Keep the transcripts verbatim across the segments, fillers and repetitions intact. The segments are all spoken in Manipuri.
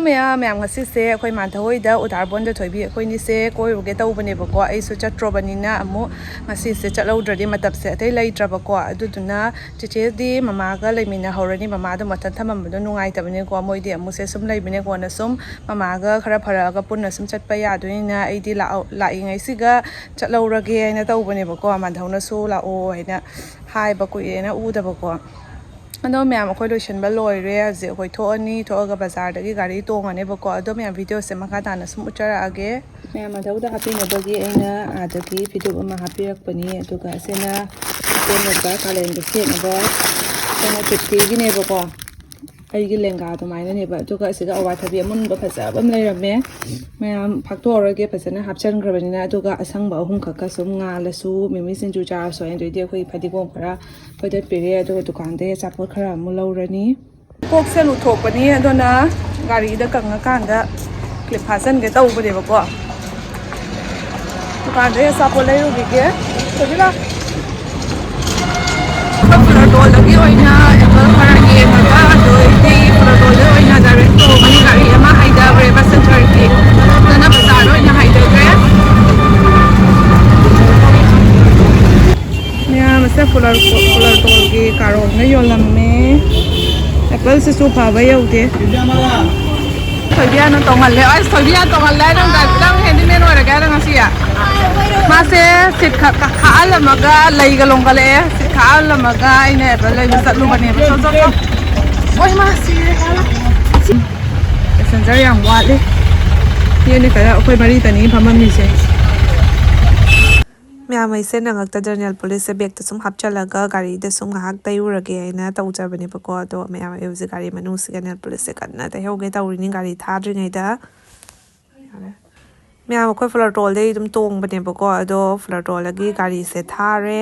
ꯃꯌꯥꯝ ꯃꯌꯥꯝ ꯉꯁꯤꯁꯦ ꯑꯩꯈꯣꯏ ꯃꯥꯟꯊ ꯍꯣꯏꯗ ꯎꯗꯥꯔꯕꯣꯟꯗ ꯊꯣꯏꯕꯤ ꯑꯩꯈꯣꯏꯅꯤꯁꯦ ꯀꯣꯏꯔꯨꯒꯦ ꯇꯧꯕꯅꯦꯕꯀꯣ꯫ ꯑꯩꯁꯨ ꯆꯠꯇ꯭ꯔꯣꯕꯅꯤꯅ ꯑꯃꯨꯛ ꯉꯁꯤꯁꯦ ꯆꯠꯍꯧꯗ꯭ꯔꯗꯤ ꯃꯇꯝꯁꯦ ꯑꯇꯩ ꯂꯩꯇ꯭ꯔꯕꯀꯣ꯫ ꯑꯗꯨꯗꯨꯅ ꯆꯦꯆꯦꯗꯤ ꯃꯃꯥꯒ ꯂꯩꯃꯤꯟꯅꯍꯧꯔꯅꯤ꯫ ꯃꯃꯥꯗꯣ ꯃꯊꯟ ꯊꯝꯃꯝꯕꯗꯣ ꯅꯨꯡꯉꯥꯏꯇꯕꯅꯤꯀꯣ꯫ ꯃꯣꯏꯗꯤ ꯑꯃꯨꯛꯁꯦ ꯁꯨꯝ ꯂꯩꯕꯅꯦꯀꯣꯅ ꯁꯨꯝ ꯃꯃꯥꯒ ꯈꯔ ꯐꯔꯛꯑꯒ ꯄꯨꯟꯅ ꯁꯨꯝ ꯆꯠꯄ ꯌꯥꯗꯣꯏꯅꯤꯅ ꯑꯩꯗꯤ ꯂꯥꯛꯑꯣ- ꯂꯥꯛꯏꯉꯩꯁꯤꯒ ꯆꯠꯍꯧꯔꯒꯦ ꯍꯥꯏꯅ ꯇꯧꯕꯅꯦꯕꯀꯣ꯫ ꯃꯥꯟꯊꯧꯅꯁꯨ ꯂꯥꯛꯑꯣ ꯍꯥꯏꯅ ꯍꯥꯏꯕ ꯀꯨꯏꯔꯦꯅ ꯎꯗꯕꯀꯣ꯫ ꯑꯗꯣ ꯃꯌꯥꯝ ꯑꯩꯈꯣꯏ ꯂꯣꯏꯁꯤꯟꯕ ꯂꯣꯏꯔꯦ꯫ ꯍꯧꯖꯤꯛ ꯑꯩꯈꯣꯏ ꯊꯣꯛꯑꯅꯤ꯫ ꯊꯣꯛꯑꯒ ꯕꯖꯥꯔꯗꯒꯤ ꯒꯥꯔꯤ ꯇꯣꯡꯉꯅꯦꯕꯀꯣ꯫ ꯑꯗꯣ ꯃꯌꯥꯝ ꯚꯤꯗꯤꯑꯣꯁꯦ ꯃꯈꯥ ꯇꯥꯅ ꯁꯨꯝ ꯎꯠꯆꯔꯛꯑꯒꯦ꯫ ꯃꯌꯥꯝ ꯃꯊꯧꯗ ꯍꯥꯞꯄꯤꯅꯕꯒꯤ ꯑꯩꯅ ꯑꯥꯗꯒꯤ ꯐꯤꯗꯨꯞ ꯑꯃ ꯍꯥꯞꯄꯤꯔꯛꯄꯅꯤ꯫ ꯑꯗꯨꯒ ꯑꯁꯤꯅ ꯑꯀꯣꯟꯕꯗ ꯀꯥꯂꯦꯟꯗ ꯁꯦꯠꯅꯕ ꯑꯩꯈꯣꯏꯅ ꯇꯨꯠꯇꯤꯒꯤꯅꯦꯕꯀꯣ꯫ ꯑꯩꯒꯤ ꯂꯦꯡꯒꯥ ꯑꯗꯨꯃꯥꯏꯅꯅꯦꯕ꯫ ꯑꯗꯨꯒ ꯑꯁꯤꯗ ꯑꯋꯥꯊꯕꯤ ꯑꯃꯨꯟꯕ ꯐꯖꯕ ꯑꯃ ꯂꯩꯔꯝꯃꯦ꯫ ꯃꯌꯥꯝ ꯐꯥꯛꯇꯣꯛꯑꯔꯣꯏꯒꯦ, ꯐꯖꯅ ꯍꯥꯞꯆꯟꯈ꯭ꯔꯕꯅꯤꯅ꯫ ꯑꯗꯨꯒ ꯑꯁꯪꯕ ꯑꯍꯨꯝꯈꯛꯀ ꯁꯨꯝ ꯉꯥꯜꯂꯁꯨ, ꯃꯤꯃꯤ ꯁꯤꯡꯖꯨ ꯆꯥꯔꯁꯨ ꯍꯥꯏꯅ, ꯑꯗꯩꯗꯤ ꯑꯩꯈꯣꯏ ꯐꯗꯤꯒꯣꯝ ꯈꯔ ꯐꯣꯏꯗꯠꯄꯤꯔꯦ꯫ ꯑꯗꯨꯒ ꯗꯨꯀꯥꯟꯗꯒꯤ ꯑꯆꯥꯄꯣꯠ ꯈꯔ ꯑꯃꯨꯛ ꯂꯧꯔꯅꯤ꯫ ꯀꯣꯛꯁꯦ ꯂꯨꯊꯣꯛꯄꯅꯤ, ꯑꯗꯨꯅ ꯒꯥꯔꯤꯗ ꯀꯪꯉꯀꯥꯟꯗ ꯀ꯭ꯂꯤꯞ ꯐꯥꯁꯟꯒꯦ ꯇꯧꯕꯅꯦꯕꯀꯣ꯫ ꯗꯨꯀꯥꯟꯗꯒꯤ ꯑꯆꯥꯄꯣꯠ ꯂꯩꯔꯨꯈꯤꯒꯦ꯫ ꯊꯣꯏꯕꯤ ꯂꯥꯎ꯫ ꯑꯩꯈꯣꯏ ꯐ꯭ꯂꯣꯔꯇꯣꯜꯗꯒꯤ ꯑꯣꯏꯅ ꯑꯦꯄꯜ ꯈꯔ ꯌꯦꯡꯉꯒ, ꯑꯗꯨꯗꯩꯗꯤ ꯐ꯭ꯂꯣꯔꯇꯣꯜꯗ ꯑꯣꯏꯅ ꯗꯥꯏꯔꯦꯛ ꯇꯣꯡꯉꯅꯤ꯫ ꯒꯥꯔꯤ ꯑꯃ ꯍꯥꯏꯊꯈ꯭ꯔꯦ ꯕꯁ ꯁꯦꯟꯇꯔꯒꯤ, ꯑꯗꯨꯅ ꯕꯖꯥꯔꯗ ꯑꯣꯏꯅ ꯍꯥꯏꯊꯈ꯭ꯔꯦ꯫ ꯃꯌꯥꯝ ꯑꯁꯦ ꯐ꯭ꯂꯣꯔ- ꯐ꯭ꯂꯣꯔꯇꯣꯜꯒꯤ ꯀꯥꯔꯣꯡꯅ ꯌꯣꯜꯂꯝꯃꯦ꯫ ꯑꯦꯄꯜꯁꯤꯁꯨ ꯐꯕ ꯌꯧꯗꯦ꯫ ꯊꯣꯏꯕꯤꯌꯥꯅ ꯇꯣꯡꯍꯜꯂꯦ꯫ ꯑꯁ, ꯊꯣꯏꯕꯤꯌꯥ ꯇꯣꯡꯍꯜꯂꯦ꯫ ꯅꯪ ꯅꯪ ꯍꯦꯟꯗꯤꯃꯦꯟ ꯑꯣꯏꯔꯒꯦ ꯍꯥꯏꯔꯣ ꯉꯁꯤ? ꯃꯥꯁꯦ ꯁꯤꯠ ꯈ- ꯈ- ꯈꯥꯛꯍꯜꯂꯝꯃꯒ ꯂꯩꯒ ꯂꯣꯡꯒꯠꯂꯛꯑꯦ꯫ ꯁꯤꯠ ꯈꯥꯛꯍꯜꯂꯝꯃꯒ ꯑꯩꯅ ꯑꯦꯄꯜ ꯂꯩꯕ ꯆꯠꯂꯨꯕꯅꯦꯕ꯫ ꯆꯣ, ꯆꯣ, ꯆꯣ꯫ ꯑꯣꯏ, ꯃꯥ ꯁꯤꯔꯦ꯫ ꯄꯦꯁꯦꯟꯖꯔ ꯌꯥꯝ ꯋꯥꯠꯂꯤ꯫ ꯁꯤꯅꯤ ꯈꯔ ꯑꯩꯈꯣꯏ ꯃꯔꯤꯇꯅꯤ ꯐꯝꯃꯝꯃꯤꯁꯦ꯫ ꯃꯌꯥꯝ ꯑꯩꯁꯦ ꯅꯪꯉꯛꯇꯗꯅ ꯅꯦꯜ ꯄꯣꯂꯤꯁꯁꯦ ꯕꯦꯒꯇ ꯁꯨꯝ ꯍꯥꯞꯆꯜꯂꯒ ꯒꯥꯔꯤꯗ ꯁꯨꯝ ꯉꯥꯏꯍꯥꯛ ꯇꯩꯔꯨꯔꯒꯦ ꯍꯥꯏꯅ ꯇꯧꯖꯕꯅꯦꯕꯀꯣ꯫ ꯑꯗꯣ ꯃꯌꯥꯝ ꯑꯩ ꯍꯧꯖꯤꯛ ꯒꯥꯔꯤ ꯃꯅꯨꯡꯁꯤꯒ ꯅꯦꯜ ꯄꯣꯂꯤꯁꯁꯦ ꯀꯟꯅ ꯇꯩꯍꯧꯒꯦ ꯇꯧꯔꯤꯅꯤ ꯒꯥꯔꯤ ꯊꯥꯗ꯭ꯔꯤꯉꯩꯗ꯫ ꯃꯌꯥꯝ ꯑꯩꯈꯣꯏ ꯐ꯭ꯂꯣꯔꯇꯣꯜꯗꯩ ꯑꯗꯨꯝ ꯇꯣꯡꯕꯅꯦꯕꯀꯣ꯫ ꯑꯗꯣ ꯐ꯭ꯂꯣꯔꯇꯣꯜꯗꯒꯤ ꯒꯥꯔꯤꯁꯦ ꯊꯥꯔꯦ꯫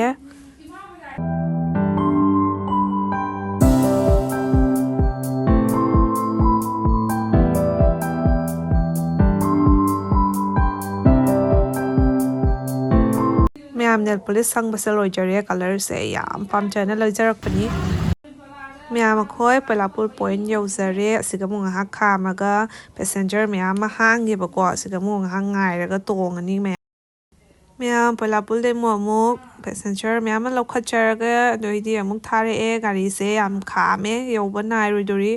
ꯃꯌꯥꯝ ꯅꯦꯜ ꯄꯣꯂꯤꯁ ꯁꯪꯕꯁꯦ ꯂꯣꯏꯖꯔꯦ꯫ ꯀꯂꯔꯁꯦ ꯌꯥꯝ ꯄꯥꯝꯖꯅ ꯂꯩꯖꯔꯛꯄꯅꯤ꯫ ꯃꯌꯥꯝ, ꯑꯩꯈꯣꯏ ꯄꯣꯏꯂꯥꯄꯨꯔ ꯄꯣꯏꯟ ꯌꯧꯖꯔꯦ꯫ ꯑꯁꯤꯗ ꯑꯃꯨꯛ ꯉꯥꯏꯍꯥꯛ ꯈꯥꯝꯃꯒ ꯄꯦꯁꯦꯟꯖꯔ ꯃꯌꯥꯝ ꯑꯃ ꯍꯥꯡꯉꯦꯕꯀꯣ꯫ ꯑꯁꯤꯗ ꯑꯃꯨꯛ ꯉꯥꯏꯍꯥꯛ ꯉꯥꯏꯔꯒ ꯇꯣꯡꯉꯅꯤ ꯃꯌꯥꯝ꯫ ꯃꯌꯥꯝ, ꯄꯣꯏꯂꯥꯄꯨꯔꯗꯩ ꯑꯃꯨꯛ ꯑꯃꯨꯛ ꯄꯦꯁꯦꯟꯖꯔ ꯃꯌꯥꯝ ꯑꯃ ꯂꯧꯈꯠꯆꯔꯒ ꯑꯗꯩꯗꯤ ꯑꯃꯨꯛ ꯊꯥꯔꯛꯑꯦ꯫ ꯒꯥꯔꯤꯁꯦ ꯌꯥꯝ ꯈꯥꯝꯃꯦ, ꯌꯧꯕ ꯅꯥꯏꯔꯣꯏꯗꯣꯔꯤ꯫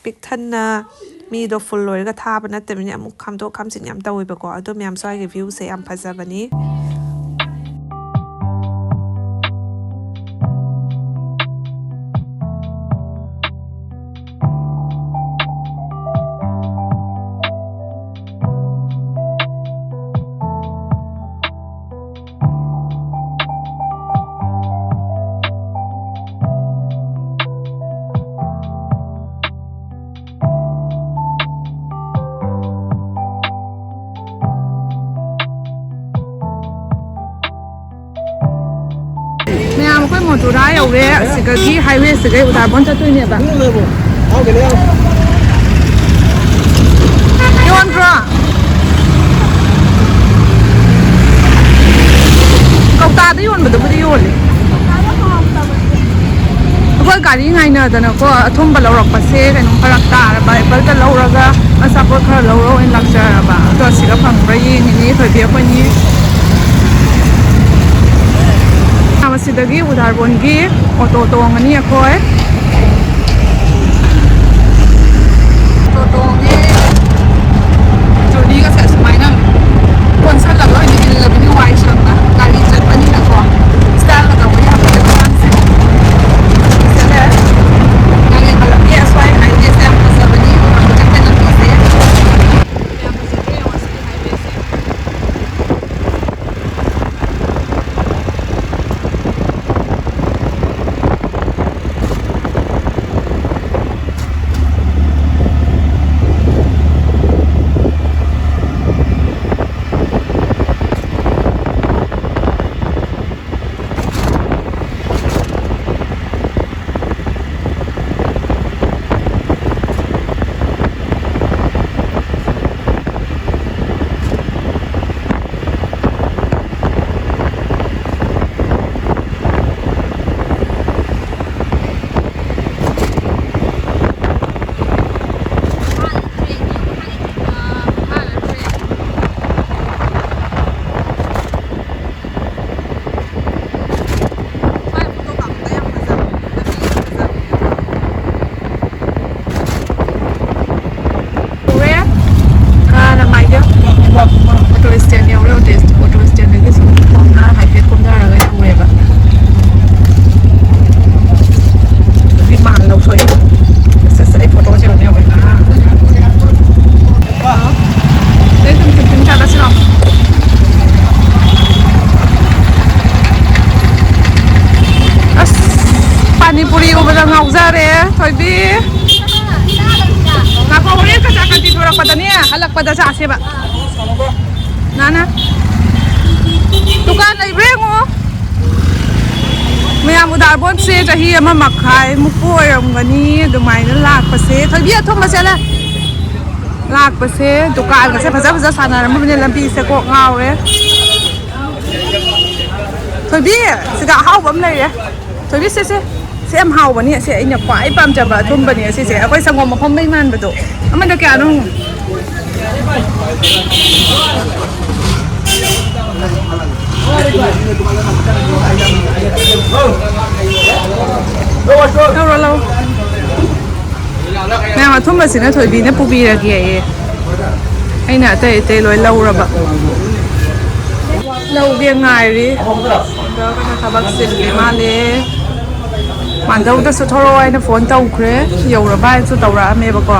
ꯄꯤꯛ ꯊꯟꯅ ꯃꯤꯗꯣ ꯐꯨꯜ ꯑꯣꯏꯔꯒ ꯊꯥꯕ ꯅꯠꯇꯕꯅꯤꯅ ꯑꯃꯨꯛ ꯈꯥꯝꯗꯣꯛ ꯈꯥꯝꯖꯤꯟ ꯌꯥꯝ ꯇꯧꯋꯦꯕꯀꯣ꯫ ꯑꯗꯣ ꯃꯌꯥꯝ, ꯁ꯭ꯋꯥꯏꯒꯤ ꯚ꯭ꯌꯨꯁꯦ ꯌꯥꯝ ꯐꯖꯕꯅꯤ꯫ ꯃꯌꯥꯝ, ꯑꯩꯈꯣꯏ ꯃꯣꯇꯨꯔꯥ ꯌꯧꯔꯦ꯫ ꯑꯁꯤꯗꯒꯤ, ꯍꯥꯏꯋꯦꯁꯤꯗꯒꯤ ꯎꯗꯥꯔꯕꯣꯟ ꯆꯠꯇꯣꯏꯅꯦꯕ꯫ ꯌꯣꯟꯕ꯭ꯔꯣ? ꯀꯧꯇꯥꯗ ꯌꯣꯟꯕꯗꯨꯕꯨꯗꯤ ꯌꯣꯜꯂꯦ꯫ ꯑꯩꯈꯣꯏ ꯒꯥꯔꯤ ꯉꯥꯏꯅꯗꯅꯀꯣ, ꯑꯊꯨꯝꯕ ꯂꯧꯔꯛꯄꯁꯦ ꯀꯩꯅꯣ ꯐꯔꯛ ꯇꯥꯔꯕ꯫ ꯑꯦꯄꯜꯗ ꯂꯧꯔꯒ ꯑꯆꯥꯄꯣꯠ ꯈꯔ ꯂꯧꯔ ꯑꯣꯏꯅ ꯂꯥꯛꯆꯔꯕ꯫ ꯑꯗꯣ ꯑꯁꯤꯗ ꯐꯪꯕ꯭ꯔꯥ ꯌꯦꯡꯉꯤꯅꯤ ꯊꯣꯏꯕꯤ ꯑꯩꯈꯣꯏꯅꯤ꯫ ꯃꯁꯤꯗꯒꯤ ꯎꯗꯥꯔꯕꯣꯟꯒꯤ ꯑꯣꯇꯣ ꯇꯣꯡꯉꯅꯤ ꯑꯩꯈꯣꯏ꯫ ꯑꯣꯇꯣ ꯇꯣꯡꯉꯦ꯫ ꯖꯣꯅꯤꯒꯁꯦ ꯑꯁꯨꯃꯥꯏꯅ ꯀꯣꯟꯁꯜꯂꯒ ꯑꯣꯏꯅ ꯏꯜꯂꯕꯅꯤ, ꯋꯥꯏ ꯁꯪꯅ꯫ ꯒꯥꯔꯤ ꯆꯠꯄꯅꯤꯅꯀꯣ, ꯏꯁꯇꯥꯏꯜꯒ ꯇꯧꯕ ꯌꯥꯕ ꯑꯉꯥꯡꯁꯦ꯫ ꯆꯠꯂꯦ꯫ ꯅꯪ ꯌꯦꯡꯈꯠꯂꯛꯀꯦ, ꯑꯁ꯭ꯋꯥꯏ ꯍꯥꯏꯋꯦꯁꯦ ꯌꯥꯝ ꯐꯖꯕꯅꯤ, ꯋꯥꯡꯈꯠꯇꯅ ꯂꯝꯕꯤꯁꯦ꯫ ꯌꯥꯝ ꯐꯖꯗ꯭ꯔꯣ ꯌꯦꯡꯉꯣ ꯁꯤꯒꯤ ꯍꯥꯏꯋꯦꯁꯦ꯫ ꯍꯜꯂꯛꯄꯗ ꯆꯥꯁꯦꯕ꯫ ꯅꯥꯅ ꯗꯨꯀꯥꯟ ꯂꯩꯕ꯭ꯔꯥ ꯌꯦꯡꯉꯣ꯫ ꯃꯌꯥꯝ ꯎꯗꯥꯔꯕꯣꯟꯁꯦ ꯆꯍꯤ ꯑꯃ ꯃꯈꯥꯏ ꯃꯨꯛꯄꯨ ꯑꯣꯏꯔꯝꯒꯅꯤ ꯑꯗꯨꯃꯥꯏꯅ ꯂꯥꯛꯄꯁꯦ꯫ ꯊꯣꯏꯕꯤ, ꯑꯊꯨꯝꯕ ꯆꯦꯜꯂꯦ꯫ ꯂꯥꯛꯄꯁꯦ ꯗꯨꯀꯥꯟꯒꯁꯦ ꯐꯖ ꯐꯖ ꯁꯥꯟꯅꯔꯝꯃꯕꯅꯦ꯫ ꯂꯝꯕꯤꯁꯦ ꯀꯣꯛ ꯉꯥꯎꯔꯦ꯫ ꯊꯣꯏꯕꯤ, ꯁꯤꯗ ꯑꯍꯥꯎꯕ ꯑꯃ ꯂꯩꯔꯦ꯫ ꯊꯣꯏꯕꯤ, ꯁꯦ, ꯁꯦ꯫ ꯁꯤ ꯌꯥꯝ ꯍꯥꯎꯕꯅꯤ꯫ ꯑꯁꯤ ꯑꯩꯅ ꯈ꯭ꯋꯥꯏ ꯄꯥꯝꯖꯕ ꯑꯊꯨꯝꯕꯅꯤ꯫ ꯑꯁꯤꯁꯦ ꯑꯩꯈꯣꯏ ꯁꯪꯒꯣꯝ ꯑꯐꯝꯕꯩ ꯃꯥꯟꯕꯗꯣ꯫ ꯑꯃꯗ ꯀꯌꯥꯅꯣ? ꯂꯧꯔꯣ, ꯂꯧꯔꯣ꯫ ꯃꯌꯥꯝ, ꯑꯊꯨꯝꯕꯁꯤꯅ ꯊꯣꯏꯕꯤꯅ ꯄꯨꯕꯤꯔꯒꯦ ꯑꯩ꯫ ꯑꯩꯅ ꯑꯇꯩ ꯑꯇꯩ ꯂꯣꯏ ꯂꯧꯔꯕ꯫ ꯂꯧꯒꯦ ꯉꯥꯏꯔꯤ꯫ ꯑꯗꯣ ꯀꯩꯅꯣ ꯊꯕꯛ ꯆꯤꯜꯂꯤ ꯃꯥꯜꯂꯦ꯫ ꯃꯥꯟꯗꯧꯗꯁꯨ ꯊꯣꯔꯛꯑꯣ ꯍꯥꯏꯅ ꯐꯣꯟ ꯇꯧꯈ꯭ꯔꯦ꯫ ꯌꯧꯔꯕ ꯍꯥꯏꯅꯁꯨ ꯇꯧꯔꯛꯑꯝꯃꯦꯕꯀꯣ꯫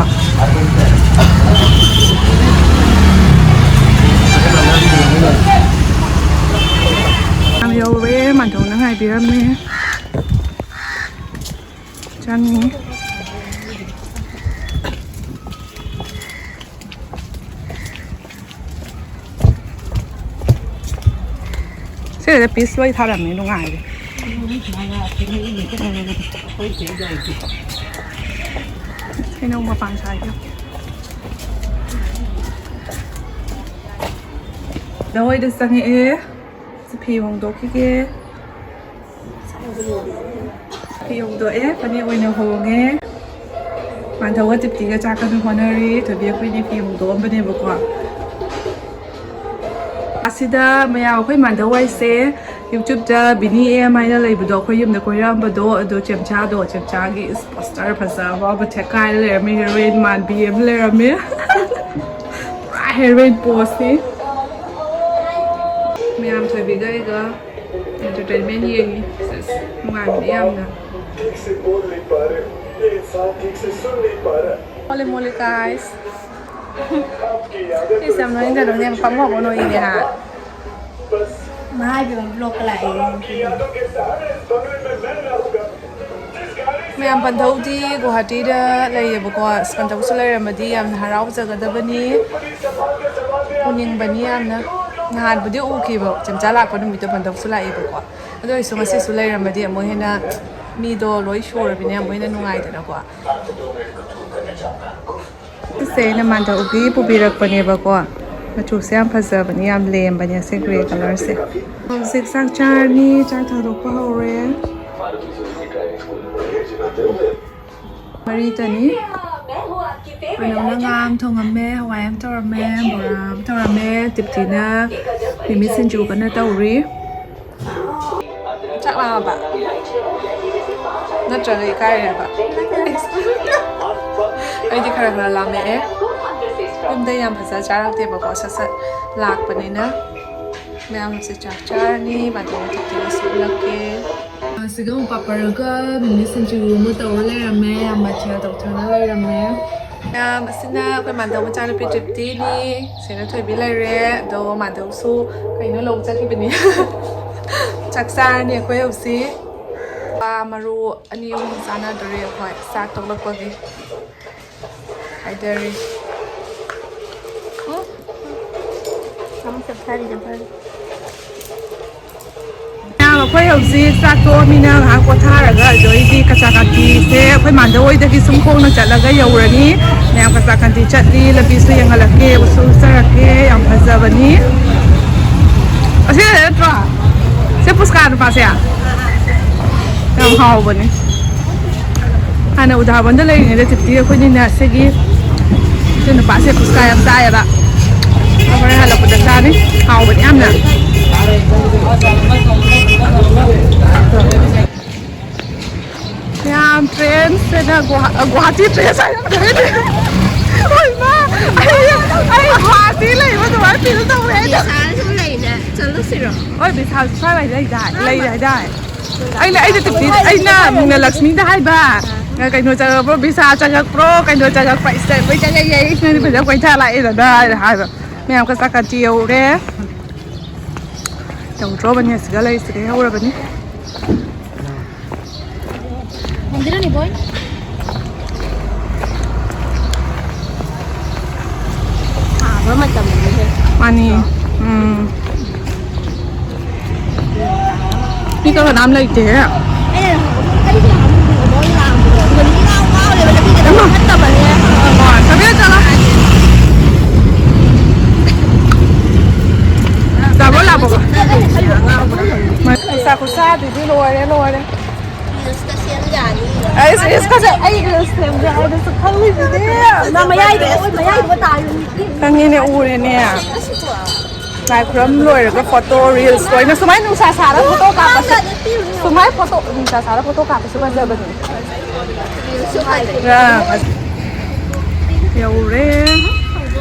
ꯌꯥꯝ ꯌꯧꯔꯦ꯫ ꯃꯥꯟꯗꯧꯅ ꯉꯥꯏꯕꯤꯔꯝꯃꯦ꯫ ꯆꯪꯉꯤ꯫ ꯁꯤꯗ ꯄꯤꯁ ꯂꯣꯏ ꯊꯥꯔꯝꯃꯦ, ꯅꯨꯡꯉꯥꯏꯔꯦ꯫ ꯍꯩꯅꯧ ꯃꯄꯥꯟ ꯁꯥꯏꯗꯣ꯫ ꯗ ꯍꯣꯏꯗ ꯆꯪꯉꯛꯑꯦ꯫ ꯁꯤ ꯐꯤ ꯍꯣꯡꯗꯣꯛꯈꯤꯒꯦ꯫ ꯐꯤ ꯍꯣꯡꯗꯣꯛꯑꯦ, ꯐꯅꯦꯛ ꯑꯣꯏꯅ ꯍꯣꯡꯉꯦ꯫ ꯃꯥꯟꯊꯧꯒ ꯇꯤꯞꯇꯤꯒ ꯆꯥꯛ ꯀꯟꯅ ꯍꯣꯠꯅꯔꯤ꯫ ꯊꯣꯏꯕꯤ ꯑꯩꯈꯣꯏꯅꯤ ꯐꯤ ꯍꯣꯡꯗꯣꯛꯑꯝꯕꯅꯦꯕꯀꯣ꯫ ꯑꯁꯤꯗ ꯃꯌꯥꯝ ꯑꯩꯈꯣꯏ ꯃꯥꯟꯊꯧ ꯍꯥꯏꯁꯦ YouTube-ꯇ ꯕꯤꯅꯤ ꯑꯦꯝ ꯍꯥꯏꯅ ꯂꯩꯕꯗꯣ, ꯑꯩꯈꯣꯏ ꯌꯨꯝꯗ ꯀꯣꯏꯔꯛꯑꯝꯕꯗꯣ, ꯑꯗꯣ ꯆꯦꯝꯆꯥꯗꯣ, ꯆꯦꯝꯆꯥꯒꯤ ꯏꯁ ꯄꯣꯁꯇꯔ ꯐꯖꯕ ꯑꯃ ꯊꯦꯛꯀꯥꯏꯔ ꯂꯩꯔꯝꯃꯤ, ꯍꯦꯔꯣꯏꯟ ꯃꯥꯟꯕꯤ ꯑꯃ ꯂꯩꯔꯝꯃꯤ꯫ ꯄꯨꯔꯥ ꯍꯦꯔꯣꯏꯟ ꯄꯣꯁꯅꯤ꯫ ꯃꯌꯥꯝ ꯊꯣꯏꯕꯤꯒ ꯑꯩꯒ entertainment ꯌꯦꯡꯉꯤ꯫ ꯁꯦꯁ, ꯅꯨꯡꯉꯥꯏꯕꯅꯦ ꯌꯥꯝꯅ꯫ ꯃꯣꯂꯦ, ꯃꯣꯂꯦ, guys꯫ ꯏꯁ, ꯌꯥꯝ ꯅꯣꯛꯅꯤꯡꯗ꯭ꯔꯥ? ꯅꯣꯛꯅꯤꯡꯉꯦ, ꯐꯝ ꯐꯝ ꯅꯣꯛꯏꯅꯦ, ꯍꯥ? ꯃꯥ ꯍꯥꯏꯕ vlog ꯀ ꯂꯥꯛꯑꯦ꯫ ꯌꯥꯝ ꯄꯟꯊꯧꯗꯤ ꯒꯨꯋꯥꯍꯥꯇꯤꯗ ꯂꯩꯌꯦꯕꯀꯣ꯫ ꯑꯁ, ꯄꯟꯊꯧꯁꯨ ꯂꯩꯔꯝꯃꯗꯤ ꯌꯥꯝꯅ ꯍꯔꯥꯎꯖꯒꯗꯕꯅꯤ꯫ ꯎꯅꯤꯡꯕꯅꯤ ꯌꯥꯝꯅ꯫ ꯅꯍꯥꯟꯕꯨꯗꯤ ꯎꯈꯤꯕ, ꯆꯦꯝꯆꯥ ꯂꯥꯛꯄ ꯅꯨꯃꯤꯠꯇꯣ ꯄꯟꯊꯧꯁꯨ ꯂꯥꯛꯑꯦꯕꯀꯣ꯫ ꯑꯗꯨ ꯑꯣꯏꯔꯁꯨ ꯉꯁꯤꯁꯨ ꯂꯩꯔꯝꯃꯗꯤ ꯑꯃꯨꯛ ꯍꯦꯟꯅ ꯃꯤꯗꯣ ꯂꯣꯏ ꯁꯨꯔꯕꯅꯤꯅ ꯑꯃꯨꯛ ꯍꯦꯟꯅ ꯅꯨꯡꯉꯥꯏꯗꯅꯀꯣ꯫ ꯁꯤꯁꯦ ꯑꯩꯅ ꯃꯥꯟꯗꯧꯒꯤ ꯄꯨꯕꯤꯔꯛꯄꯅꯦꯕꯀꯣ꯫ ꯃꯆꯨꯁꯦ ꯌꯥꯝ ꯐꯖꯕꯅꯤ, ꯌꯥꯝ ꯂꯦꯝꯕꯅꯦ ꯑꯁꯤ ꯒ꯭ꯔꯦ ꯀꯂꯔꯁꯦ꯫ ꯍꯧꯖꯤꯛ ꯆꯥꯛ ꯆꯥꯔꯅꯤ, ꯆꯥꯛ ꯊꯥꯡꯗꯣꯛꯄ ꯍꯧꯔꯦ꯫ ꯃꯔꯤꯇꯅꯤ꯫ ꯀꯩꯅꯣꯅ ꯉꯥ ꯑꯃ ꯊꯣꯡꯉꯝꯃꯦ, ꯍꯋꯥꯏ ꯑꯃ ꯇꯧꯔꯝꯃꯦ, ꯕꯣꯔꯥ ꯑꯃ ꯇꯧꯔꯝꯃꯦ, ꯇꯤꯞꯇꯤꯅ ꯃꯤꯃꯤ ꯁꯤꯡꯖꯨ ꯀꯟꯅ ꯇꯧꯔꯤ꯫ ꯆꯥꯛ ꯂꯥꯝꯃꯕ? ꯅꯠꯇ꯭ꯔꯒ ꯏꯀꯥꯏꯔꯦꯕ? ꯑꯩꯗꯤ ꯈꯔ ꯈꯔ ꯂꯥꯝꯃꯛꯑꯦ꯫ ꯌꯨꯝꯗ ꯌꯥꯝ ꯐꯖ ꯆꯥꯔꯛꯇꯦꯕꯀꯣ, ꯁꯠ ꯁꯠ ꯂꯥꯛꯄꯅꯤꯅ꯫ ꯃꯌꯥꯝꯁꯦ ꯆꯥꯛ ꯆꯥꯔꯅꯤ, ꯃꯥꯗꯣ ꯇꯤꯛꯇꯤꯒꯁꯨ ꯎꯠꯂꯛꯀꯦ꯫ ꯑꯁꯤꯒ ꯑꯃꯨꯛ ꯄꯥꯄꯔꯒ ꯃꯤꯃꯤ ꯁꯤꯡꯖꯨ ꯑꯃ ꯇꯧꯔ ꯂꯩꯔꯝꯃꯦ, ꯌꯥꯝ ꯃꯊꯦꯜ ꯇꯧꯊꯔ ꯂꯩꯔꯝꯃꯦ꯫ ꯃꯌꯥꯝ ꯑꯁꯤꯅ ꯑꯩꯈꯣꯏ ꯃꯥꯟꯗꯧ ꯃꯆꯥꯅꯨꯄꯤ ꯇ꯭ꯔꯤꯞꯇꯤꯅꯤ, ꯁꯦꯅ ꯊꯣꯏꯕꯤ ꯂꯩꯔꯦ, ꯑꯗꯣ ꯃꯥꯟꯗꯧꯁꯨ ꯀꯩꯅꯣ ꯂꯧꯕ ꯆꯠꯈꯤꯕꯅꯤ꯫ ꯆꯥꯛ ꯆꯥꯔꯅꯤ ꯑꯩꯈꯣꯏ ꯍꯧꯖꯤꯛ꯫ ꯄꯥ ꯃꯔꯨ ꯑꯅꯤ ꯑꯍꯨꯝ ꯆꯥꯟꯅꯗꯣꯔꯦ ꯑꯩꯈꯣꯏ ꯆꯥꯛ ꯇꯣꯛꯂꯛꯄꯒꯤ꯫ ꯍꯥꯏꯗꯔꯤ꯫ ꯎꯝ꯫ ꯃꯌꯥꯝ, ꯑꯩꯈꯣꯏ ꯍꯧꯖꯤꯛ ꯆꯥꯛ ꯇꯣꯛꯑꯃꯤꯅ ꯉꯥꯏꯍꯥꯛ ꯄꯣꯊꯥꯔꯒ ꯑꯗꯩꯗꯤ ꯀꯆꯥ ꯀꯥꯇꯤꯁꯦ ꯑꯩꯈꯣꯏ ꯃꯥꯟꯗ ꯍꯣꯏꯗꯒꯤ ꯁꯨꯝ ꯈꯣꯡꯅ ꯆꯠꯂꯒ ꯌꯧꯔꯅꯤ꯫ ꯃꯌꯥꯝ ꯀꯆꯥ ꯀꯥꯇꯤ ꯆꯠꯂꯤ, ꯂꯝꯕꯤꯁꯨ ꯌꯦꯡꯍꯜꯂꯛꯀꯦ, ꯎꯁꯨ ꯎꯆꯔꯛꯀꯦ, ꯌꯥꯝ ꯐꯖꯕꯅꯤ꯫ ꯑꯁꯤ ꯅꯠꯇ꯭ꯔꯣ? ꯁꯤ ꯄꯨꯁꯀꯥ ꯅꯨꯄꯥꯁꯦ? ꯌꯥꯝ ꯍꯥꯎꯕꯅꯦ꯫ ꯍꯥꯟꯅ ꯎꯗꯥꯕꯟꯗ ꯂꯩꯔꯤꯉꯩꯗ ꯇꯤꯞꯇꯤ ꯑꯩꯈꯣꯏꯅꯤꯅ ꯁꯤꯒꯤ ꯁꯤ ꯅꯨꯄꯥꯁꯦ ꯄꯨꯁꯀꯥ ꯌꯥꯝ ꯆꯥꯏꯌꯦꯕ꯫ ꯑꯗꯣ ꯍꯣꯔꯦꯟ ꯍꯜꯂꯛꯄꯗ ꯆꯥꯅꯤ꯫ ꯍꯥꯎꯕꯅꯦ ꯌꯥꯝꯅ꯫ ꯃꯌꯥꯝ ꯇ꯭ꯔꯦꯟꯁꯤꯅ ꯒꯨꯋꯥ-, ꯒꯨꯋꯥꯍꯥꯇꯤ ꯇ꯭ꯔꯦꯟꯁ ꯍꯥꯏꯅ ꯇ꯭ꯔꯦꯟ꯫ ꯍꯣꯏ ꯃꯥ, ꯑꯩ, ꯑꯩ ꯒꯨꯋꯥꯍꯥꯇꯤ ꯂꯩꯕ ꯑꯗꯨꯃꯥꯏꯅ ꯐꯤꯜ ꯇꯧꯔꯦ ꯑꯩꯗꯣ꯫ ꯕꯤꯁꯥꯜꯁꯨ ꯂꯩꯅꯦ, ꯆꯠꯂꯨꯁꯤꯔꯣ? ꯍꯣꯏ, ꯕꯤꯁꯥꯜ ꯁ꯭ꯋꯥꯏꯋꯥꯏꯗ ꯂꯩꯗꯥꯏ, ꯂꯩ ꯍꯥꯏꯗꯥꯏ? ꯑꯩꯅ, ꯑꯩꯅ ꯇꯤꯞꯇꯤ, ꯑꯩꯅ ꯃꯨꯛꯅ ꯂꯛꯁꯃꯤꯗ ꯍꯥꯏꯕ, ꯀꯩꯅꯣ ꯆꯪꯉꯛꯄ꯭ꯔꯣ, ꯕꯤꯁꯥꯜ ꯆꯪꯉꯛꯄ꯭ꯔꯣ, ꯀꯩꯅꯣ ꯆꯪꯉꯛꯄ꯭ꯔꯣ, ꯏꯁꯇꯦꯠ ꯂꯣꯏ ꯆꯪꯉꯛꯑꯦ, ꯏꯁꯇꯦꯠ ꯐꯖꯅ ꯀꯣꯏꯊ ꯂꯥꯛꯑꯦꯗꯅ ꯍꯥꯏꯅ ꯍꯥꯏꯕ꯫ ꯃꯌꯥꯝ ꯀꯆꯥ ꯀꯥꯇꯤ ꯌꯧꯔꯦ꯫ ꯌꯧꯗ꯭ꯔꯣꯕꯅꯤ, ꯑꯁꯤꯒ ꯂꯩꯁꯤꯒ ꯌꯧꯔꯕꯅꯤ꯫ ꯑꯗꯨꯅꯅꯦ ꯕꯣꯏ꯫ ꯁꯥꯕ ꯃꯇꯝꯅꯤꯅꯦ꯫ ꯃꯥꯅꯤ꯫ ꯎꯝ꯫ ꯃꯤ ꯀꯅꯥꯝ ꯂꯩꯇꯦꯍꯦ꯫ ꯑꯩꯅ ꯑꯩꯁꯦ ꯅꯍꯥꯟꯃꯨꯛ ꯕꯣꯏ ꯂꯥꯛꯑꯝꯕꯗꯣ꯫ ꯑꯗꯨꯒ ꯃꯤ ꯉꯥꯎ ꯉꯥꯎꯔꯦꯕ ꯂꯝꯕꯤꯗ ꯏꯃꯥ꯫ ꯐꯠꯇꯕꯅꯦ꯫ ꯍꯣꯏ, ꯁꯣꯐꯤꯌꯥ ꯆꯠꯂꯣ꯫ ꯂꯥꯛꯑꯣ, ꯂꯥꯛꯑꯣ꯫ ꯃꯁꯥ ꯈꯨꯠꯁꯥꯗꯨꯗꯤ ꯂꯣꯏꯔꯦ, ꯂꯣꯏꯔꯦ꯫ ꯔꯤꯜꯁꯀ ꯁꯦꯝ ꯌꯥꯅꯤ꯫ ꯑꯩ ꯔꯤꯜꯁꯀꯁꯦ, ꯑꯩ ꯔꯤꯜꯁ ꯁꯦꯝꯒꯦ ꯍꯥꯏꯗꯨꯁꯨ ꯈꯜꯂꯤꯁꯤꯗꯤ꯫ ꯃꯥ ꯃꯌꯥꯏꯗ, ꯃꯌꯥꯏꯗꯨꯗ ꯇꯥꯔꯤꯅꯤ꯫ ꯈꯪꯉꯦꯅꯦ, ꯎꯔꯦꯅꯦ꯫ ꯂꯥꯏ ꯈꯨꯔꯝ ꯂꯣꯏꯔꯒ ꯐꯣꯇꯣ, ꯔꯤꯜꯁ ꯂꯣꯏꯅ ꯁꯨꯃꯥꯏꯅ ꯅꯨꯡꯁꯥ ꯁꯥꯔ ꯐꯣꯇꯣ ꯀꯥꯞꯄꯁꯦ꯫ ꯁꯨꯃꯥꯏꯅ ꯐꯣꯇꯣ, ꯅꯨꯡꯁꯥ ꯁꯥꯔ ꯐꯣꯇꯣ ꯀꯥꯞꯄꯁꯨ ꯐꯖꯕꯅꯦ꯫ ꯔꯤꯜꯁꯁꯨ ꯍꯥꯏ꯫ ꯑꯥ, ꯌꯧꯔꯦ꯫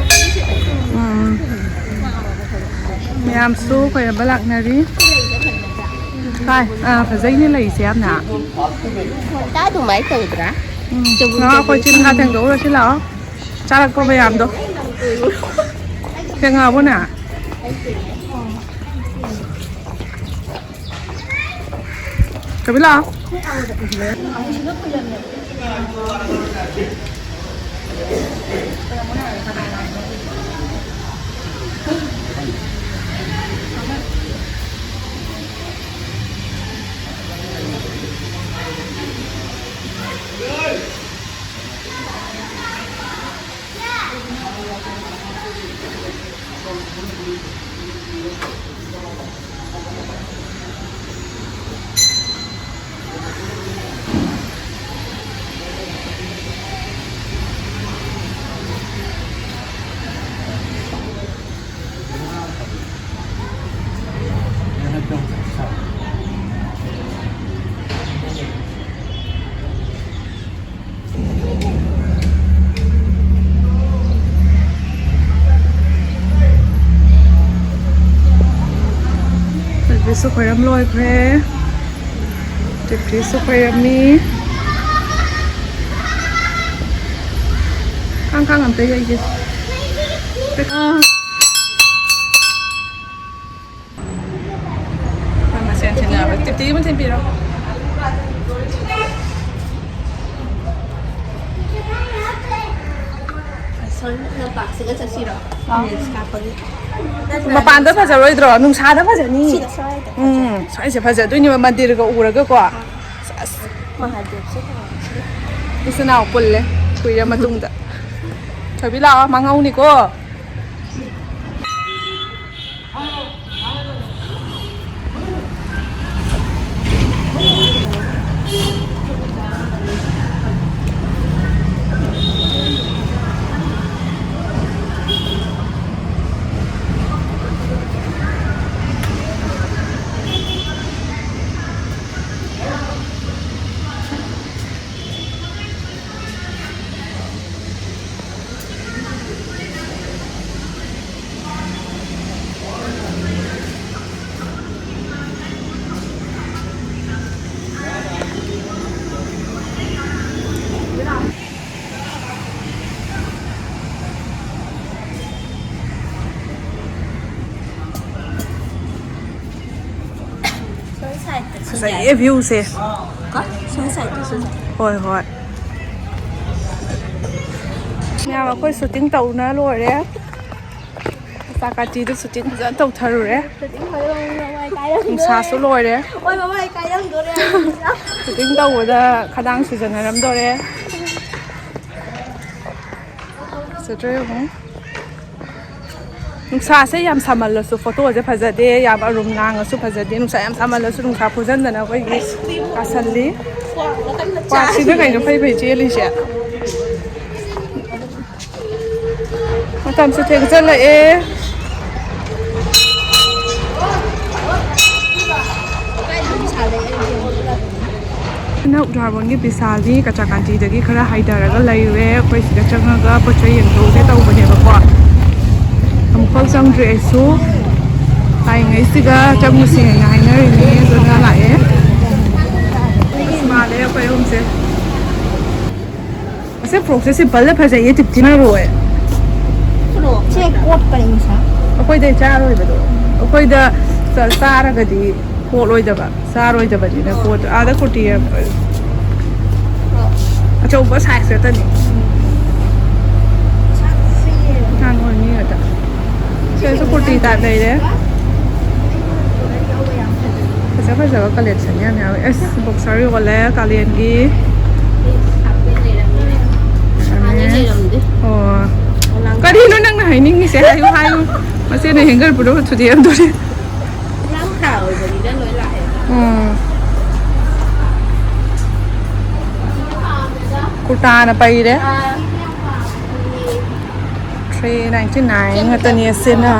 ꯎꯝ꯫ ꯃꯌꯥꯝꯁꯨ ꯀꯣꯏꯔꯝꯕ ꯂꯥꯛꯅꯔꯤ꯫ ꯀꯥꯏ? ꯑꯥ, ꯐꯖꯩꯅꯦ ꯂꯩꯁꯦ ꯌꯥꯝꯅ꯫ ꯍꯣꯟꯗꯥ ꯑꯗꯨꯃꯥꯏꯅ ꯇꯧꯗ꯭ꯔꯥ? ꯎꯝ꯫ ꯆꯨꯝ ꯉꯥ ꯑꯩꯈꯣꯏ ꯆꯨꯝ꯫ ꯆꯤꯡ ꯉꯥ ꯊꯦꯡꯗꯣꯛꯎꯔꯁꯤ ꯂꯥꯛꯑꯣ꯫ ꯆꯥꯔꯛꯄ ꯃꯌꯥꯝꯗꯣ꯫ ꯊꯦꯡꯉꯛꯑꯕꯣꯅꯦ? ꯀꯕꯤꯂꯥ꯫ ꯆꯤꯐ꯭ꯔꯤꯁꯨ ꯈꯣꯏꯔꯝ ꯂꯣꯏꯈ꯭ꯔꯦ꯫ ꯆꯤꯐ꯭ꯔꯤꯁꯨ ꯈꯣꯏꯔꯝꯃꯤ꯫ ꯀꯥꯡ ꯀꯥꯡ ꯑꯝꯇ ꯌꯩꯒꯦ꯫ ꯑꯥ꯫ ꯃꯣꯏ ꯃꯁꯦꯟ ꯊꯦꯡꯅꯕ꯫ ꯇꯤꯞꯇꯤ ꯑꯃ ꯊꯤꯟꯕꯤꯔꯣ꯫ ꯂꯝꯄꯥꯛꯁꯤꯒ ꯆꯠꯁꯤꯔꯣ? ꯑꯥ꯫ Reels ꯀꯥꯞꯄꯒꯤ꯫ ꯃꯄꯥꯟꯗ ꯐꯖꯔꯣꯏꯗ꯭ꯔꯣ? ꯅꯨꯡꯁꯥꯗ ꯐꯖꯅꯤ꯫ ꯁꯤꯗ ꯁ꯭ꯋꯥꯏꯗ꯫ ꯎꯝ, ꯁ꯭ꯋꯥꯏꯁꯦ ꯐꯖꯗꯣꯏꯅꯦꯕ, ꯃꯟꯗꯤꯔꯒ ꯎꯔꯒꯀꯣ꯫ ꯑꯁ꯫ ꯃꯍꯥꯗꯦꯕꯁꯦ ꯐꯖꯕꯁꯤꯗ꯫ ꯏꯆꯤꯟ ꯏꯅꯥꯎ ꯄꯨꯜꯂꯦ ꯀꯨꯏꯔ ꯃꯇꯨꯡꯗ꯫ ꯊꯣꯏꯕꯤ ꯂꯥꯛꯑꯣ, ꯃꯥꯡꯍꯧꯅꯤꯀꯣ꯫ ꯁꯣꯝ ꯁꯥꯏꯗꯇꯁꯨ ꯐꯖꯩꯌꯦ ꯌꯥꯏ꯫ Viewꯁꯦ꯫ ꯀꯣ? ꯁꯣꯝ ꯁꯥꯏꯗꯇꯁꯨ ꯌꯥꯏ꯫ ꯍꯣꯏ, ꯍꯣꯏ꯫ ꯃꯌꯥꯝ ꯑꯩꯈꯣꯏ shooting ꯇꯧꯅ ꯂꯣꯏꯔꯦ꯫ ꯀꯆꯥ ꯀꯥꯇꯤꯗ shooting ꯐꯖꯅ ꯇꯧꯊꯔꯨꯔꯦ꯫ Shooting ꯐꯖꯅ ꯃꯃꯥꯏ ꯀꯥꯏꯔꯝꯗꯣꯔꯦ꯫ ꯅꯨꯡꯁꯥꯁꯨ ꯂꯣꯏꯔꯦ꯫ ꯍꯣꯏ, ꯃꯃꯥꯏ ꯀꯥꯏꯔꯝꯗꯣꯔꯦ꯫ Shooting ꯇꯧꯕꯗ ꯈꯗꯥꯡ ꯁꯤꯖꯟꯅꯔꯝꯗꯣꯔꯦ꯫ ꯐꯖꯗ꯭ꯔꯣ ꯌꯦꯡꯉꯨ꯫ ꯅꯨꯡꯁꯥꯁꯦ ꯌꯥꯝ ꯁꯥꯃꯜꯂꯁꯨ ꯐꯣꯇꯣꯁꯦ ꯐꯖꯗꯦ, ꯌꯥꯝ ꯑꯔꯨꯝ ꯂꯥꯡꯉꯁꯨ ꯐꯖꯗꯦ꯫ ꯅꯨꯡꯁꯥ ꯌꯥꯝ ꯁꯥꯃꯜꯂꯁꯨ ꯅꯨꯡꯁꯥ ꯐꯨꯖꯟꯗꯅ ꯑꯩꯈꯣꯏꯒꯤ ꯀꯥꯁꯜꯂꯤ꯫ ꯀ꯭ꯋꯥꯛꯁꯤꯅ ꯀꯩꯅꯣ ꯐꯩ ꯐꯩ ꯆꯦꯜꯂꯤꯁꯦ? ꯃꯇꯝꯁꯨ ꯊꯦꯡꯖꯜꯂꯛꯑꯦ꯫ ꯑꯩꯅ ꯎꯗ꯭ꯔꯥꯕꯣꯟꯒꯤ ꯕꯤꯁꯥꯜꯒꯤ ꯀꯆꯥꯀꯥꯟꯇꯤꯗꯒꯤ ꯈꯔ ꯍꯥꯏꯊꯔꯒ ꯂꯩꯔꯨꯔꯦ꯫ ꯑꯩꯈꯣꯏ ꯁꯤꯗ ꯆꯪꯉꯒ ꯄꯣꯠ ꯆꯩ ꯌꯦꯡꯊꯣꯛꯎꯒꯦ ꯇꯧꯕꯅꯦꯕꯀꯣ꯫ ꯑꯃꯨꯛꯐꯥꯎ ꯆꯪꯗ꯭ꯔꯤ ꯑꯩꯁꯨ꯫ ꯂꯥꯛꯏꯉꯩꯁꯤꯗ ꯆꯪꯉꯨꯁꯤ ꯍꯥꯏꯅ ꯍꯥꯏꯅꯔꯤꯅꯦ, ꯑꯗꯨꯅ ꯂꯥꯛꯑꯦ꯫ ꯑꯁ, ꯃꯥꯜꯂꯦ ꯑꯩꯈꯣꯏ ꯑꯍꯨꯝꯁꯦ꯫ ꯑꯁꯤ ꯐ꯭ꯔꯣꯛꯁꯦ simpleꯗ ꯐꯖꯩꯌꯦ, ꯇꯤꯞꯇꯤ ꯃꯔꯣꯏ꯫ ꯐ꯭ꯔꯣꯛꯁꯦ ꯀꯣꯠꯄꯅꯦ ꯉꯁꯥꯏ꯫ ꯑꯩꯈꯣꯏꯗ ꯆꯥꯔꯣꯏꯕꯗꯣ, ꯑꯩꯈꯣꯏꯗ ꯆꯥ-, ꯆꯥꯔꯒꯗꯤ ꯀꯣꯠꯂꯣꯏꯗꯕ, ꯆꯥꯔꯣꯏꯗꯕꯅꯤꯅ ꯀꯣꯠ-, ꯑꯥꯗ ꯀꯨꯔꯇꯤ ꯌꯥꯝ-, ꯑꯆꯧꯕ size ꯈꯛꯇꯅꯤ꯫ ꯇꯥꯏꯞ ꯂꯩꯔꯦ꯫ ꯐꯖ ꯐꯖꯕ ꯀꯂꯦꯛꯁꯟ ꯌꯥꯝ ꯌꯥꯎꯋꯦ꯫ ꯑꯁ, ꯕꯣꯛꯁꯔ ꯌꯣꯜꯂꯦ ꯀꯥꯂꯦꯟꯒꯤ꯫ ꯑꯣ꯫ ꯀꯔꯤꯅꯣ ꯅꯪꯅ ꯍꯥꯏꯅꯤꯡꯉꯤꯁꯦ? ꯍꯥꯏꯌꯨ, ꯍꯥꯏꯌꯨ꯫ ꯃꯆꯦꯅ ꯍꯦꯡꯒꯔ ꯄꯨꯔꯒ ꯊꯨꯗꯦꯛꯑꯝꯗꯣꯔꯦ꯫ ꯎꯝ꯫ ꯀꯨꯔꯇꯥꯅ ꯄꯩꯔꯦ꯫ ꯊ꯭ꯔꯤ ꯅꯥꯏꯟꯇꯤ ꯅꯥꯏꯟ ꯉꯥꯛꯇꯅꯤ ꯑꯁꯤꯅ꯫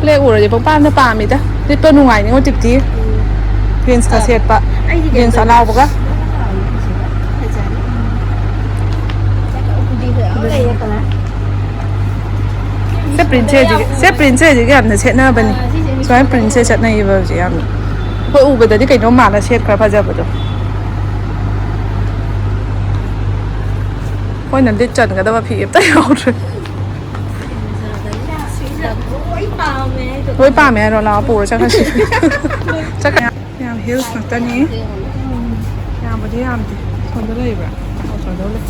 ꯕ꯭ꯂꯦꯛ ꯎꯔꯗꯤ ꯄꯪꯄꯥꯝꯗ ꯄꯥꯝꯃꯤꯗ꯫ ꯂꯤꯠꯄ ꯅꯨꯡꯉꯥꯏꯅꯤꯉꯣ ꯇꯤꯞꯇꯤ꯫ ꯖꯤꯟꯁꯀ ꯁꯦꯠꯄ꯫ ꯖꯤꯟꯁ ꯑꯅꯥꯎꯕꯒ꯫ ꯁꯦ ꯄ꯭ꯔꯤꯟꯁꯦꯁ ꯍꯧꯖꯤꯛ, ꯁꯦ ꯄ꯭ꯔꯤꯟꯁꯦꯁ ꯍꯧꯖꯤꯛ ꯌꯥꯝꯅ ꯁꯦꯠꯅꯕꯅꯤ꯫ ꯁꯨꯃꯥꯏꯅ ꯄ꯭ꯔꯤꯟꯁꯦꯁ ꯆꯠꯅꯩꯌꯦꯕ ꯍꯧꯖꯤꯛ ꯌꯥꯝꯅ꯫ ꯑꯩꯈꯣꯏ ꯎꯕꯗꯗꯤ ꯀꯩꯅꯣꯝ ꯃꯥꯜꯂ ꯁꯦꯠꯈ꯭ꯔ ꯐꯖꯕꯗꯣ꯫ ꯑꯩꯈꯣꯏꯅ ꯂꯤꯠ ꯆꯟꯒꯗꯕ ꯐꯤ ꯑꯝꯇ ꯌꯥꯎꯗ꯭ꯔꯦ꯫ ꯂꯣꯏ ꯄꯥꯝꯃꯦ ꯍꯥꯏꯔꯣ? ꯂꯥꯛꯑꯣ, ꯄꯨꯔ ꯆꯠꯈ꯭ꯔꯁꯤ꯫ ꯆꯠꯈ꯭ꯔꯦ꯫ ꯌꯥꯝ ꯍꯤꯜꯁ ꯉꯥꯛꯇꯅꯤ꯫ ꯌꯥꯝꯕꯨꯗꯤ ꯌꯥꯝꯗꯦ꯫ ꯁꯣꯝꯗ ꯂꯩꯕ꯭ꯔꯥ? ꯑꯣ, ꯁꯣꯝꯗ ꯂꯩ꯫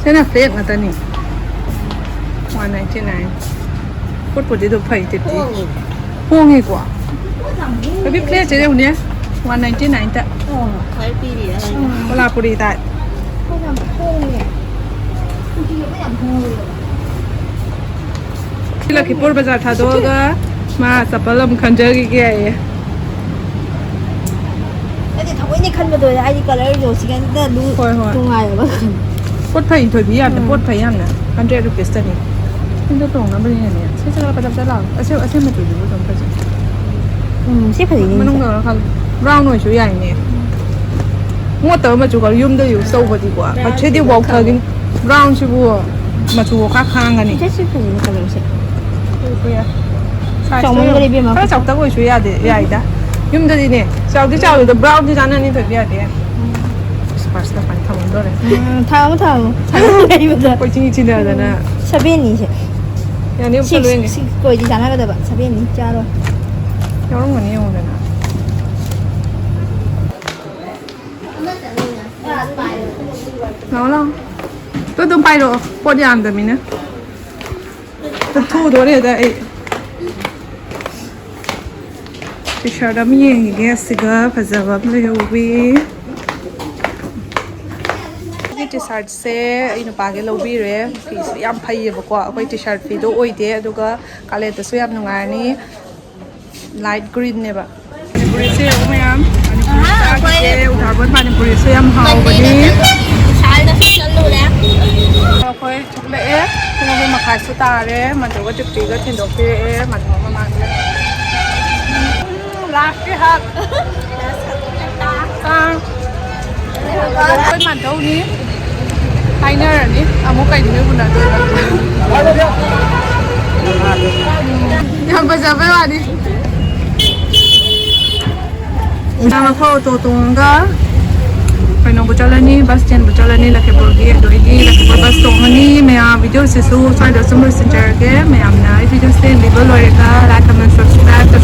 ꯁꯤꯅ ꯐ꯭ꯂꯦꯠ ꯉꯥꯛꯇꯅꯤ꯫ One ninety nine. ꯄꯣꯠꯄꯨꯗꯤ ꯑꯗꯨꯝ ꯐꯩ, ꯇꯤꯞꯇꯤ꯫ ꯍꯣꯡꯉꯦ꯫ ꯍꯣꯡꯉꯤꯀꯣ? ꯄꯣꯠ ꯌꯥꯝ ꯍꯣꯡꯉꯦ꯫ ꯍꯧꯖꯤꯛ ꯐ꯭ꯂꯦꯠꯁꯦ ꯌꯦꯡꯉꯨꯅꯦ꯫ One ninety nine. ꯑꯣ꯫ ꯈ꯭ꯋꯥꯏ ꯄꯤꯔꯤ ꯍꯥꯏꯅꯤ꯫ ꯎꯝ꯫ ꯀꯣꯂꯥꯄꯨꯔꯤ ꯇꯥꯏ꯫ ꯄꯣꯠ ꯌꯥꯝ ꯍꯣꯡꯉꯦ꯫ ꯀꯨꯔꯇꯤꯒ ꯄꯣꯠ ꯌꯥꯝ ꯍꯣꯡꯉꯦ꯫ ꯁꯤ ꯂꯈꯤꯄꯨꯔ ꯕꯖꯥꯔ ꯊꯥꯗꯣꯛꯑꯒ ꯃꯥ ꯆꯄꯜ ꯑꯃ ꯈꯟꯖꯈꯤꯒꯦ ꯍꯥꯏꯌꯦ꯫ ꯑꯩꯗꯤ ꯊꯑꯣꯏꯅ ꯈꯟꯕꯗꯣ, ꯍꯥꯏꯗꯤ ꯀꯂꯔꯗꯣ ꯁꯤꯒ ꯑꯝꯇ ꯑꯗꯨꯝ ꯍꯣꯏ, ꯍꯣꯏ꯫ ꯅꯨꯡꯉꯥꯏꯌꯦꯕ꯫ ꯄꯣꯠ ꯐꯩ, ꯊꯣꯏꯕꯤ ꯌꯥꯝꯅ ꯎꯝ꯫ ꯄꯣꯠ ꯐꯩ ꯌꯥꯝꯅ꯫ ꯍꯟꯗ꯭ꯔꯦꯠ ꯔꯨꯄꯤꯁꯇꯅꯤ꯫ ꯁꯤꯗ ꯇꯣꯡꯅꯕꯅꯤꯅꯅꯦ꯫ ꯁꯤ ꯆꯠꯂ ꯄꯗꯞ ꯆꯠꯂ ꯂꯥꯎ꯫ ꯑꯁꯤ, ꯑꯁꯤ ꯃꯆꯨꯗꯨꯕꯨ ꯑꯗꯨꯝ ꯐꯖꯩ꯫ ꯎꯝ, ꯁꯤ ꯐꯖꯩꯅꯦ, ꯃꯅꯨꯡꯗ ꯈꯜꯂꯣ꯫ ꯕ꯭ꯔꯥꯎꯟ ꯑꯣꯏꯁꯨ ꯌꯥꯏꯅꯦ꯫ ꯃꯣꯠꯇꯕ ꯃꯆꯨ ꯈꯔ ꯌꯨꯝꯗ ꯌꯨꯁ ꯇꯧꯕꯗꯤꯀꯣ꯫ ꯕ꯭ꯔꯥꯎꯟꯁꯤꯗꯤ ꯁꯤꯗꯤ ꯋꯥꯎꯊꯒꯤꯅꯤ꯫ ꯕ꯭ꯔꯥꯎꯟꯁꯤꯕꯨ ꯃꯆꯨ ꯈꯔ ꯈꯥꯡꯒꯅꯤ꯫ ꯁꯤ ꯁꯤ ꯐꯖꯩꯅꯦ ꯀꯂꯔꯁꯦ꯫ ꯁꯥꯏꯖꯇꯣ ꯆꯥꯎꯃꯟꯈ꯭ꯔꯦ ꯌꯦꯡꯉꯣ꯫ ꯏꯕꯦꯝꯃ꯫ ꯈꯔ ꯆꯥꯎꯇꯛ ꯑꯣꯏꯁꯨ ꯌꯥꯗꯦ, ꯌꯥꯏꯗ꯫ ꯌꯨꯝꯗꯗꯤꯅꯦ, ꯆꯥꯎꯗꯤ ꯆꯥꯎꯋꯦ ꯑꯗꯣ ꯕ꯭ꯔꯥꯎꯟꯗꯤ ꯆꯥꯅꯅꯤ ꯊꯣꯏꯕꯤ ꯌꯥꯗꯦ꯫ ꯑꯁ, ꯄꯥꯔꯁꯇ ꯄꯥꯏ ꯊꯝꯃꯝꯗꯣꯔꯦ꯫ ꯎꯝ, ꯊꯝꯃꯣ, ꯊꯝꯃꯣ꯫ ꯊꯝꯃꯣ ꯂꯩꯕꯗ꯫ ꯀꯣꯏꯆꯤ ꯆꯤꯟꯅꯗꯅ꯫ ꯎꯝ, ꯁꯚꯦꯟꯅꯤꯁꯦ꯫ ꯌꯥꯅꯤ, ꯑꯝꯇ ꯁꯤꯛꯁ, ꯂꯣꯏꯅꯤ꯫ ꯁꯤꯛꯁ ꯀꯣꯏꯗꯤ ꯆꯥꯟꯅꯒꯗꯕ, ꯁꯚꯦꯟꯅꯤ ꯆꯥꯔꯣꯏ꯫ ꯌꯥꯎꯔꯝꯒꯅꯤ ꯌꯦꯡꯉꯨꯗꯅ꯫ ꯂꯥꯛꯑꯣ, ꯂꯥꯛꯑꯣ꯫ ꯇꯣ ꯑꯗꯨꯝ ꯄꯥꯏꯔꯛꯑꯣ, ꯄꯣꯠ ꯌꯥꯝꯗꯃꯤꯅ꯫ ꯆꯠꯊꯣꯛꯎꯗꯣꯔꯦꯗ ꯑꯩ꯫ ꯇꯤ ꯁꯥꯔꯠ ꯑꯃ ꯌꯦꯡꯈꯤꯒꯦ, ꯑꯁꯤꯒ ꯐꯖꯕ ꯑꯃ ꯂꯩꯍꯧꯋꯤ꯫ ꯁꯤꯒꯤ ꯇꯤ ꯁꯥꯔꯠꯁꯦ ꯑꯩ ꯅꯨꯄꯥꯒꯤ ꯂꯧꯕꯤꯔꯦ꯫ ꯐꯤꯁꯦ ꯌꯥꯝ ꯐꯩꯌꯦꯕꯀꯣ, ꯑꯩꯈꯣꯏ ꯇꯤ ꯁꯥꯔꯠ ꯐꯤꯗꯣ ꯑꯣꯏꯗꯦ, ꯑꯗꯨꯒ ꯀꯥꯂꯦꯟꯗꯁꯨ ꯌꯥꯝ ꯅꯨꯡꯉꯥꯏꯔꯅꯤ꯫ ꯂꯥꯏꯠ ꯒ꯭ꯔꯤꯟꯅꯦꯕ꯫ ꯃꯅꯤꯄꯨꯔꯤꯁꯦ ꯌꯦꯡꯉꯨ ꯃꯌꯥꯝ, ꯃꯅꯤꯄꯨꯔꯤ ꯆꯥꯈꯤꯁꯦ꯫ ꯎꯙꯥꯔꯕꯟ ꯃꯅꯤꯄꯨꯔꯤꯁꯦ ꯌꯥꯝ ꯍꯥꯎꯕꯅꯤ꯫ ꯑꯩꯈꯣꯏ ꯊꯣꯛꯂꯛꯑꯦ꯫ ꯄꯨꯡ ꯑꯍꯨꯝ ꯃꯈꯥꯏꯁꯨ ꯇꯥꯔꯦ꯫ ꯃꯟꯗꯨꯒ ꯇ꯭ꯔꯤꯞꯇꯤꯒ ꯊꯤꯟꯗꯣꯛꯄꯤꯔꯛꯑꯦ ꯃꯟꯗꯨ ꯃꯃꯥꯡꯗ꯫ ꯎꯝ, ꯂꯥꯁꯀꯤ ꯍꯛ꯫ ꯑꯥ꯫ ꯑꯩꯈꯣꯏ ꯃꯥꯟꯗꯧꯅꯤ꯫ ꯍꯥꯏꯅꯔꯅꯤ ꯑꯃꯨꯛ ꯀꯩ ꯅꯨꯃꯤꯠ ꯎꯅꯗꯣꯏꯅꯣ꯫ ꯎꯝ, ꯌꯥꯝ ꯐꯖꯕꯩ ꯋꯥꯅꯤ꯫ ꯏꯁꯥꯃꯛ ꯑꯣꯇꯣ ꯇꯣꯡꯉꯒ ꯀꯩꯅꯣꯕꯨ ꯆꯠꯂꯅꯤ, ꯕꯁ ꯁ꯭ꯇꯦꯟꯕꯨ ꯆꯠꯂꯅꯤ ꯂꯈꯤꯄꯨꯔꯒꯤ꯫ ꯑꯗꯨꯗꯒꯤ ꯂꯈꯤꯄꯨꯔ ꯕꯁ ꯇꯣꯡꯉꯅꯤ꯫ ꯃꯌꯥꯝ ꯚꯤꯗꯤꯑꯣꯁꯤꯁꯨ ꯁ꯭ꯋꯥꯏꯗ ꯁꯨꯝ ꯂꯣꯏꯁꯤꯟꯖꯔꯒꯦ꯫ ꯃꯌꯥꯝꯅ ꯑꯩ ꯚꯤꯗꯤꯑꯣꯁꯦ ꯌꯦꯡꯕꯤꯕ ꯂꯣꯏꯔꯒ ꯂꯥꯏꯛ, ꯀꯃꯦꯟ, ꯁꯕꯁꯀ꯭ꯔꯥꯏꯕ